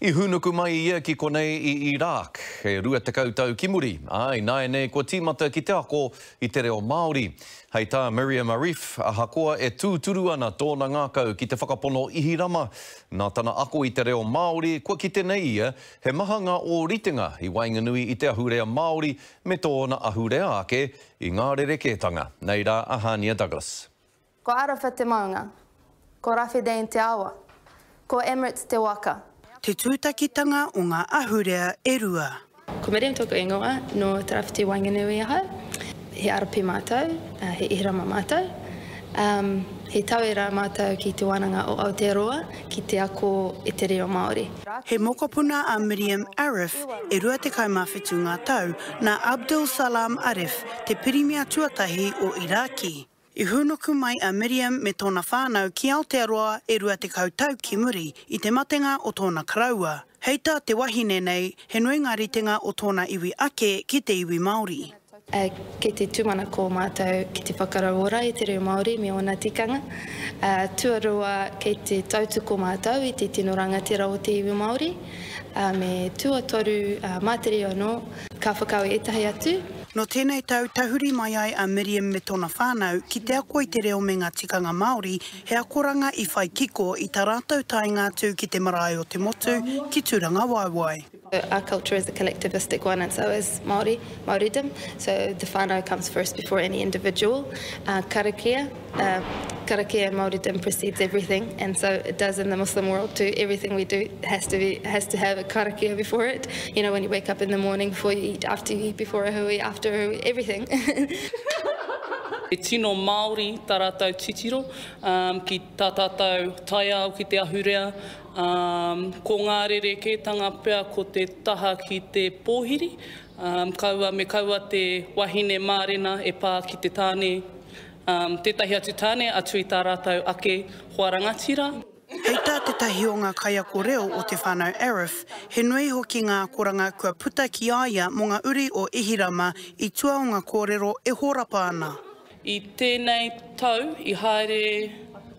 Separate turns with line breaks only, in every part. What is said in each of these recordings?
I hūnuku mai ia ki konei i Iraq, e 20 tau ki muri, ā, ināianei kua tīmata ki te ako i te reo Māori. Hei tā Miriam Arif, ahakoa e tūturu ana tōna ngākau ki te whakapono Ihirama, nā tana ako i te reo Māori, kua kite nei ia he maha ngā ōritenga i waenganui i te ahurea Māori me tōna ahurea ake i ngā rerekētanga. Nei rā a Hānia Douglas.
Ko Arafah te maunga. Ko Rafidain te awa. Ko Emirates te waka.
Te tūtakitanga o ngā ahurea e rua.
Ko Miriam tōku ingoa, nō Te Rawhiti Waenganui ahau. He Arapi mātou, he Ihirama mātou. He tauira mātou ki Te Wānanga o Aotearoa ki te ako i te reo Māori.
He mokopuna a Miriam Arif, e 27 ngā tau, nā Abdul Salam Arif, te pirimia tuatahi o Irāki. I hūnuku mai a Miriam me tōna whānau ki Aotearoa e 20 tau ki muri i te matenga o tōna koroua. Hei tā te wahine nei, he nui ngā ritenga o tōna iwi ake ki te iwi Māori.
Kei te tūmanako mātou ki te whakarauora i te reo Māori me ōna tikanga. Tuarua, kei te tautoko mātou i te tino rangatira o te iwi Māori. Me tuatoru, mā te reo anō, ka whakaawe ētahi atu.
Nō tēnei tau tahuri mai ai a Miriam me tōna whānau ki te ako i te reo me ngā tikanga Māori, he akoranga i whai kiko i tā rātou taenga atu ki te marae o te motu, ki Tūrangawaewae.
Our culture is a collectivistic one and so is Māori, Māoridom, so the whānau comes first before any individual. Karakia, Karakia in Māoridom precedes everything and so it does in the Muslim world too, everything we do has to be, has to have a karakia before it, you know when you wake up in the morning, before you eat, after you eat, before a hui, after a hui, everything.
He tino Māori tā rātou titiro ki tā tātou taiao ki te ahurea, ko ngā rerekētanga pea ko te taha ki te pōhiri, kaua me kaua te wahine mārena e pā ki te tāne Tētahi atu tāne atu i tā rātou ake hoa rangatira.
Hei tā tētahi o ngā kaiako reo o te whānau Arif, he nui hoki ngā akoranga kua puta ki a ia mō ngā uri o Ihirama i tua o ngā kōrero e hōrapa ana.
I tēnei tau i haere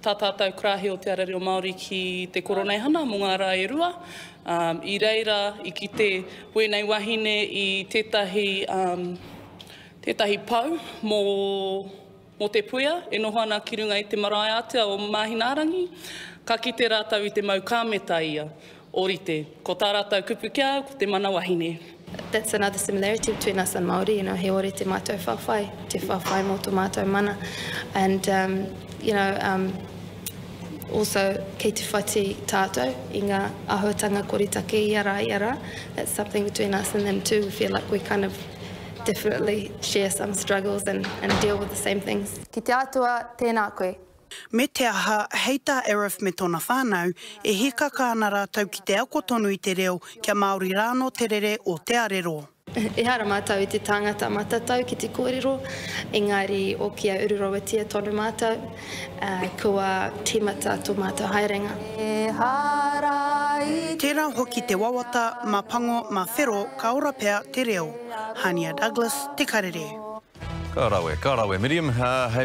tā tātou karāhe o Te Ara Reo Māori ki te Koroneihana mō ngā rā e rua. I reira i kite wēnei wahine i tētahi Tētahi pou mō, mō te puea e noho ana ki runga i te marae ātea o Māhinaarangi. Ka kite rātou i te mau kāmeta ia. Ōrite. Ko tā rātou kupu ki a au, ko te mana wahine.
That's another similarity between us and Māori, you know, he ōrite mātou whawhai, te whawhai mō tō mātou mana. And, um, you know, um, also kei te whati tātou i ngā āhuatanga koretake ia rā, ia rā. That's something between us and them too, we feel like we kind of definitely share some struggles and and deal with the same things. Ki te Atua, tēnā koe.
Me te aha, hei tā Arif me tōna whānau, e hīkaka ana rātou ki te ako tonu i te reo kia Māori rānō te rere o te arero.
Ehara mātou i te tāngata matatau ki te kōrero, engari okia ururoatia tonu mātou, kua tīmata tō mātou haerenga. Ehara
i te. Tērā hoki te wawata, mā pango, mā whero, ka ora pea te reo. Hania Douglas, Te Karere.
Ka rawe, ka rawe Miriam, hei.